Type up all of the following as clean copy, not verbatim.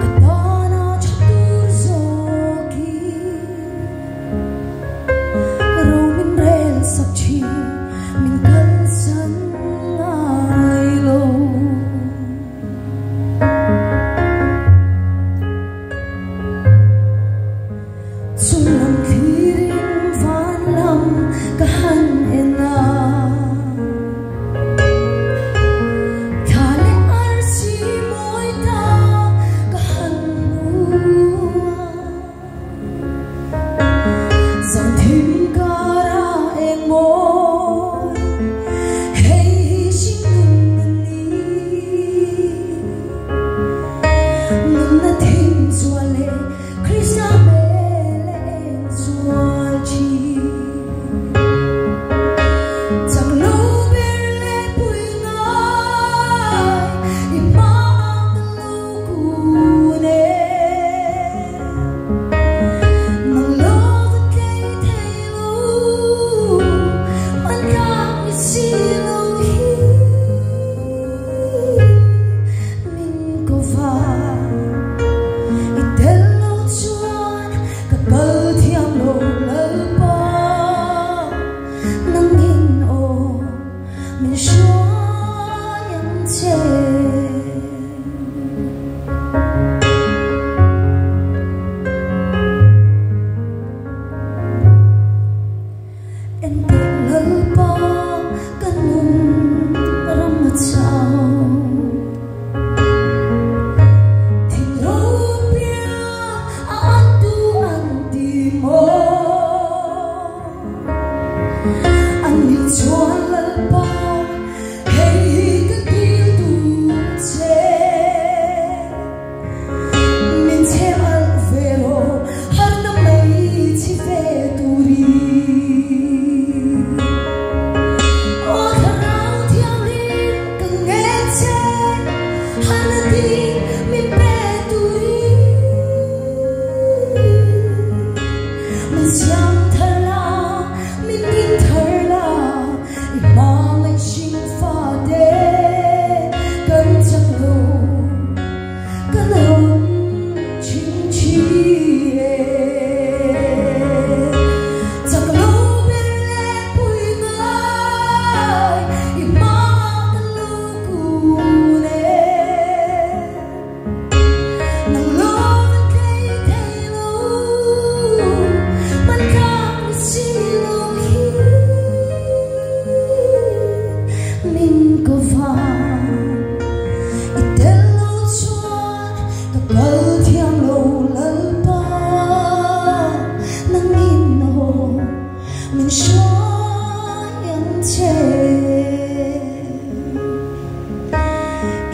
Ka tana tha tur zawki Ro min rel sak thin min kalsan ngai lo. Chunglam thlirin van lam ka han en a, thla leh arsi mawi ta ka han hmu a. Zan thim kara eng mawi hei hi hringnun a ni. Nunna thim zual leh Krista hmel a eng zual thin. Chak lo ber leh pui ngai i hmaah ka lo kun e. Nang lo va tlei thei lo, man tlak ni si lo hi min ko va. I tel lo chuan ka kal thiam lo Lalpa, nangin aw min hruai ang che. Enteh Lalpa ka nun ram a chau, thil ropiang a an tu an ti maw? An ni chuan Lalpa hei hi ka dil duh che, min chhe alh ve rawh harna mai chhi ve turin. Aw Thlarau Thianghlim ka ngen che, harna ding min pe turin. Min siam thar la, min din thar la, i hmangaih hring fate kan chak lo, kan awm thin thi e. Chak lo ber leh pui ngai i hmaah ka lo kun e. Nang lo van tlei thei lo, man tlak ni si lo hi min ko va. I tel lo chuan ka kal thiam lo Lalpa, nangin aw min hruai ang che.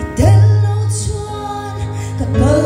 I tel lo chuan ka kal